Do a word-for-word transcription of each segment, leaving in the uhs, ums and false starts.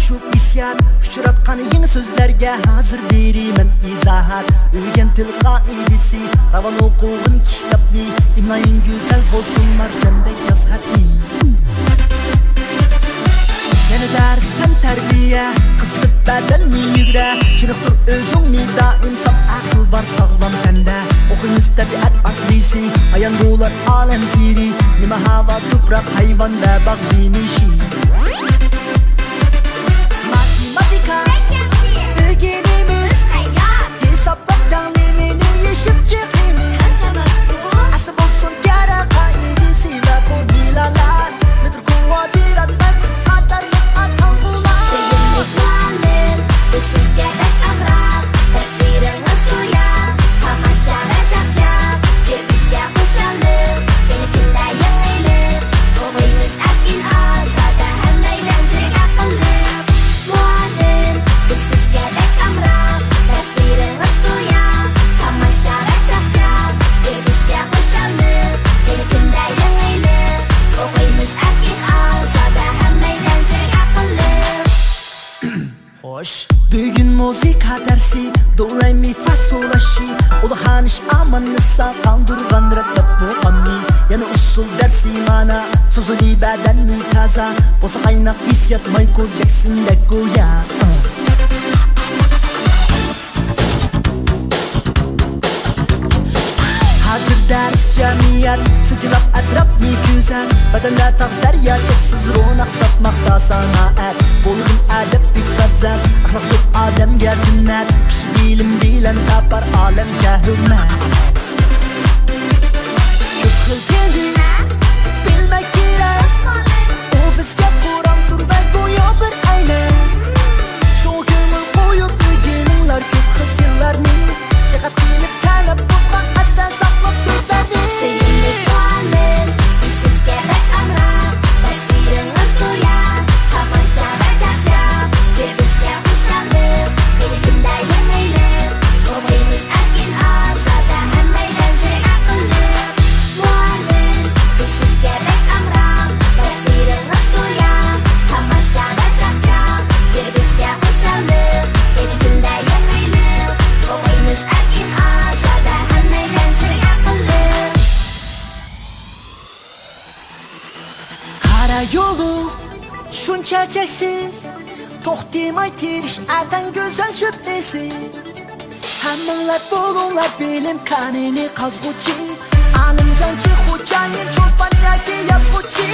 شۇ ھېسسىيات، ئۇچراتقان يېڭى سۆزلەرگە ھازىر بېرىمەن ئىزاھات. ئۆگەن تىل قائىدىسى، راۋان ئوقۇغىن كىتابنى، ئىملايىڭ گۈزەل بولسۇن مارجاندەك ياز خەتنى. يەنە دەرس تەنتەربىيە، قىزىپ بەدەننى يۈگرە، چېنىقتۇر ئۆزۈڭنى دائىم ساپ، ئەقىل بار ساغلام تەندە. ئوقۇيمىز تەبىئەت ئاتلىسى، ئايان بولار ئالەم سىرى، نېمە ھاۋا، تۇپراق، ھايۋان ۋە باغ دېمىشى. ماتېماتىكا ئۆگىنىمىز، ھېسابلاپ دەڭلىمىنى يېشىپ چىقىمىز. ئەسلى بولسۇن كارە قائىدىسى ۋە فورمۇلالار، مېتىر كۋادرات، مەتىر قاتارلىق ئاتالغۇلار. سۆيۈملۈك مۇئەللىم، بىز سىزگە بەك ئامراق، تەسۋىرىڭىز گويا تاماشا ۋە چاقچاق، بىر بىزگە خۇشاللىق، كۈنى كۈندە يېڭىلىق، ئوقۇيمىز ئەركىن ئازادە، ھەممەيلەن زېرەك ئەقىللىق. مۇئەللىم، بىز سىزگە بەك ئامراق، تەسۋىرىڭىز گويا تاماشا ۋە چاقچاق، بىر بىزگە خۇشاللىق، كۈنى كۈندە يېڭىلىق، ئوقۇيمىز ئەركىن ئازادە، ھەممەيلەن زېرەك ئەقىللىق. خوش. بۈگۈن مۇزىكا دەرسى، دو، رې، مى، فا، سول، لا، شى. ئۇلۇغ خانىش ئاماننىسا قالدۇرغان رەتلەپ مۇقامنى. يەنە ئۇسسۇل دەرسى مانا، سوزۇلى بەدەننى تازا. بولسا قايناق ھېسسىيات مايكل جەكسىندەك گويا. ھازىر دەرس جەمئىيەت، سىجىللاپ ئەتراپنى كۆزەت. بەدەندە تاغ دەريا چەكسىز روناق تاپماقتا سانائەت. بولغىن ئەدەپلىك پەرزەنت، ئەخلاقلىق ئادەمگە زىننەت. كىشى بىلىم بىلەن تاپار ئالەمچە ھۆرمەت. كۆپ خىل كەلدى، بىلمەك كېرەك. ئۇ بىزگە قورالدۇر ۋە گويا بىر ئەينەك. شۇڭا كۆڭۈل قويۇپ ئۆگىنىڭلار كۆپ خىل تىللارنى. دىققەت قىلىپ تەلەپپۇزغا ئەستە ساقلاپ سۆزلەرنى. سۆيۈملۈك مۇئەللىم، بىز سىزگە بەك ئامراق. تەسۋىرىڭىز گويا تاماشا ۋە چاقچاق. بىر بىزگە خۇشاللىق، كۈنى كۈندە يېڭىلىق. ئوقۇيمىز ئەركىن ئازادە، ھەممەيلەن زېرەك ئەقىللىق. مۇئەللىم، بىز سىزگە بەك ئامراق. تەسۋىرىڭىز گويا تاماشا ۋە چاقچاق. بىر بىزگە خۇشاللىق، كۈنى كۈندە يېڭىلىق. ئوقۇيمىز ئەركىن ئازادە، ھەممەيلەن زېرەك ئەقىللىق. قارا يولۇڭ شۇنچە چەكسىز، توختىماي تىرىش ئەتەڭ گۈزەل شۈبھىسىز. ھەممىڭلار بولۇڭلار بىلىم كانىنى قازغۇچى، ئالىمجانچى خوجايىن، چولپان ياكى يازغۇچى.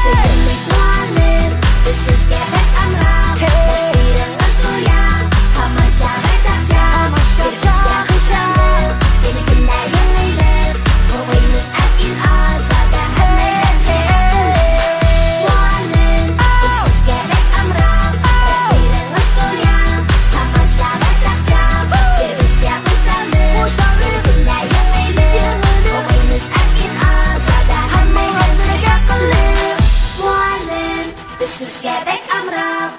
سۆيۈملۈك مۇئەللىم، بىز سىزگە بەك ئامراق. تەسۋىرىڭىز گويا تاماشا ۋە چاقچاق. بىر بىزگە خۇشاللىق، كۈنى كۈندە يېڭىلىق. ئوقۇيمىز ئەركىن ئازادە، ھەممەيلەن زېرەك ئەقىللىق. مۇئەللىم، بىز سىزگە بەك ئامراق. تەسۋىرىڭىز گويا تاماشا ۋە چاقچاق. بىر بىزگە خۇشاللىق، كۈنى كۈندە يېڭىلىق. ئوقۇيمىز ئەركىن ئازادە، ھەممەيلەن زېرەك ئەقىللىق. مۇئەللىم، بىز سىزگە بەك ئامراق.